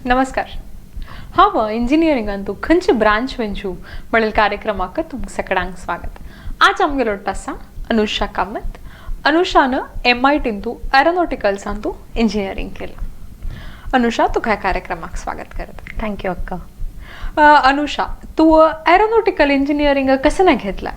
नमस्कार. हांव इंजिनियरिंगान तूं खंयचे ब्रांच वेंचू म्हणलेल कार्यक्रमाक तुमकां सगळ्यांक स्वागत. आज आमगेलो आसा अनुषा कामत. अनुषान एमआयटीन तूं एरोनॉटिकल्सान तूं इंजिनियरींग केलां. अनुषा, तुका ह्या कार्यक्रमाक स्वागत करता. Thank you अक्का. अनुषा, तूं एरोनॉटिकल इंजिनियरींग कसं नाही घेतला?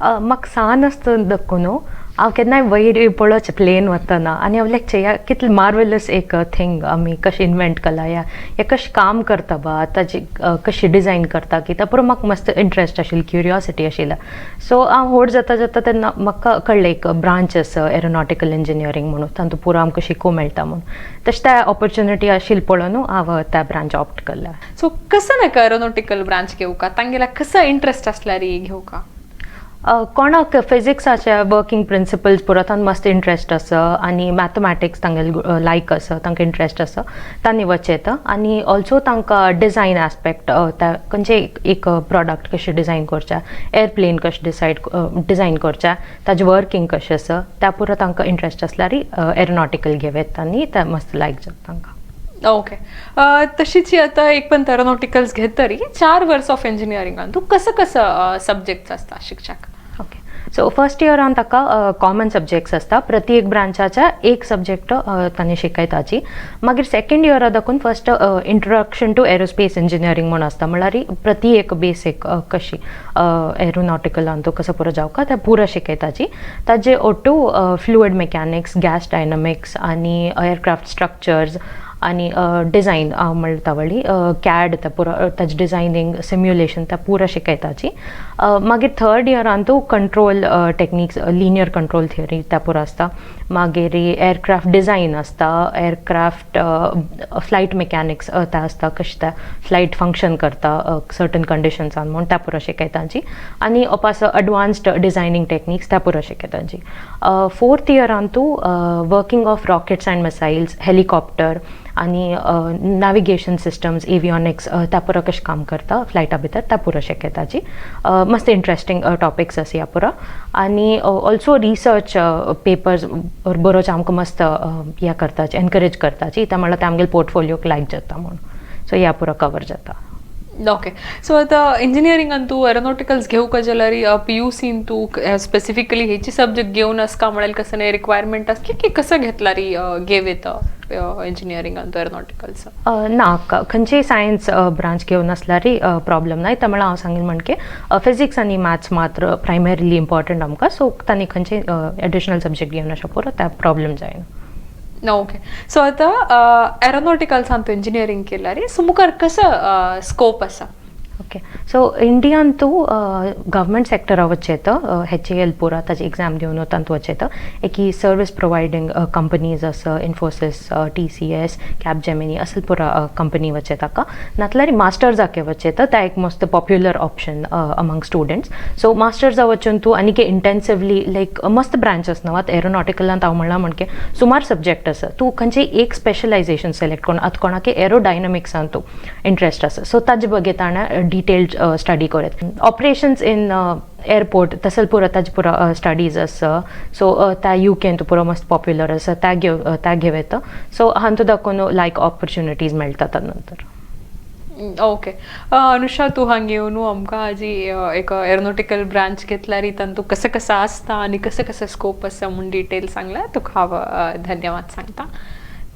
म्हाका सान आसतना दाखोवन हांव केन्नाय वयर पळोवचें प्लेन वतना आनी हांव लायक चेया कितलें मार्वेलस एक थिंग आमी कशें इनवेंट केला, या हें कशें काम करता बा, ताजी कशी डिजायन करता कितें पुरो. म्हाका मस्त इंट्रस्ट आशिल्ली, क्युरियोसिटी आशिल्ली. सो हांव व्हड जाता जाता तेन्ना म्हाका कळ्ळें एक ब्रांच आसा एरोनॉटिकल इंजिनियरींग म्हणून, तातूंत पुरो आमकां शिकूंक मेळटा म्हणून. तशें त्या ऑपॉर्च्युनिटी आशिल्ली पळोवन हांव त्या ब्रांच ऑप्ट केल्या. सो कसं नाही का एरोनॉटिकल ब्रांच घेवका तांगेला कसं इंट्रस्ट असल्यार घेवका? कोणाक फिजिक्साचे वर्किंग प्रिंसिपल्स पुरो तांकां मस्त इंट्रस्ट आसा आनी मॅथमॅटिक्स तांगेले लायक आसा, तांकां इंट्रस्ट आसा, तांणी वचेता. आनी ऑल्सो तांकां डिजायन आस्पेक्ट, त्या खंयचे एक प्रोडक्ट कशें डिजायन करचें, एरप्लेन कशें डिजायन करचें, ताजें वर्किंग कशें आसा, त्या पुरो तांकां इंट्रस्ट आसल्यार एरोनॉटिकल घेवं आनी तें मस्त लायक जाता तांकां. ओके, तशीच ही आता एक पण एरोनॉटिकल्स घेत तरी 4 वर्स ऑफ इंजिनियरिंगान तूं कसं कसं सब्जेक्ट्स आसता शिक्षक? ओके, सो फर्स्ट इयरान ताका कॉमन सब्जेक्ट्स आसता. प्रति एक ब्रांचाच्या एक सब्जेक्ट तांणी शिकयताची. मागीर second Iyra दाखून first introduction to aerospace engineering म्हूण आसता, म्हणल्यार प्रति एक बेसीक कशी एरोनॉटिकलान तूं कसो पुरो जावका तें पुरो शिकयताची. ताजे Ottu fluid mechanics, gas dynamics आनी एअरक्राफ्ट स्ट्रक्चर्स आनी डिझायन म्हणटा वळी कॅड, ते पुरो ताजें डिझायनींग, सिम्युलेशन ते पुरो शिकयताची. मागीर थर्ड इयरान तूं control techniques, linear control theory ते पुरो आसता. मागीर एअरक्राफ्ट डिझायन आसता, एअरक्राफ्ट फ्लायट मेकॅनिक्स ते आसता, कशें ते फ्लायट फंक्शन करता सर्टन कंडिशन्सान म्हूण ते पुरो शिकयताची आनी ओपास अडवान्स्ड डिझायनींग टेक्निक्स ते पुरो शिकयताची. फोर्थ इयरान तूं working of rockets and missiles, helicopter आनी नॅविगेशन सिस्टम्स, एवियॉनिक्स त्या पुरो कशें काम करता फ्लायटा भितर त्या पुरो शिकयताची. मस्त इंट्रस्टींग टॉपिक्स आसा ह्या पुरो. आनी ऑल्सो रिसर्च पेपर्स बरोवचे आमकां मस्त हें करताची, एनकरेज करताची. त्या म्हणल्यार ते आमगेले पोर्टफोलियोक लायक जाता म्हूण. सो ह्या पुरो कवर जाता. ओके, सो आता इंजिनियरिंगान तूं एरोनॉटिकल्स घेवका जाल्यार पीयूसीन तूं स्पेसिफिकली हेची सब्जेक्ट घेवन आसका म्हणल्यार कसं नाही रिक्वायरमेंट आसली की कसं घेतला री घेव येता इंजिनियरिंगान तूं एरोनॉटिकल्स? ना, खंयचेय सायन्स ब्रांच घेवन आसल्यारय प्रॉब्लम ना. त्या म्हळ्यार हांव सांगीन म्हणके फिजिक्स आनी मॅथ्स मात्र प्रायमरीली इम्पॉर्टंट आमकां. सो तांणी खंयचे एडिशनल सब्जेक्ट घेवन अशें पुरो, त्या प्रॉब्लम जायना. ओके, सो आतां एरोनॉटिकल्सान तूं इंजिनियरींग केला रे, सो मुखार कसो स्कोप आसा? ओके, सो इंडियान तूं गव्हर्मेंट सेक्टरा वचें, एचएएल पुरा ताजी एग्जाम दिवन तातूंत वचें. एक सर्वीस प्रोवायडींग कंपनीज आसा, इन्फोसिस, टीसीएस, कॅपजेमिनी असल पुरा कंपनी वचें ताका. नातल्यार मास्टर्साके वचें, त्या एक मस्त popular option among students. So मास्टर्सा वचून तूं आनीक इंटेन्सिवली लायक मस्त ब्रांचेस न्हू. आतां एरोनॉटिकलांत हांव म्हणलां म्हणके सुमार सब्जेक्ट आसा. तूं खंयचे एक स्पेशलायझेशन सिलेक्ट करून, आतां कोणाक एरोडायनमिक्सान तूं इंट्रस्ट आसा, सो ताजे बगे ताणें डिटेल्ड स्टडी करत. ऑपरेशन्स इन एअरपोर्ट तसल पुरो ताजे पुरो स्टडीज आसा. सो त्या युकेन पुरो मस्त पॉप्युलर आसा, त्या घेवं येता. सो हांतू दाखोवन लायक ऑपॉर्च्युनिटीज मेळटा नंतर. ओके, अनुषा, तूं हांगा येवन आमकां आजी एक एरोनॉटिकल ब्रांच घेतल्यार तातूंत कसं कसं आसता आनी कसं कसं स्कोप आसा म्हूण डिटेल सांगला, तुका हांव धन्यवाद सांगता.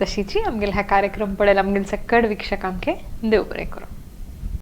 तशीची आमगेले ह्या कार्यक्रम पळयला आमगेले सकड वीक्षकांके देव बरें करूं.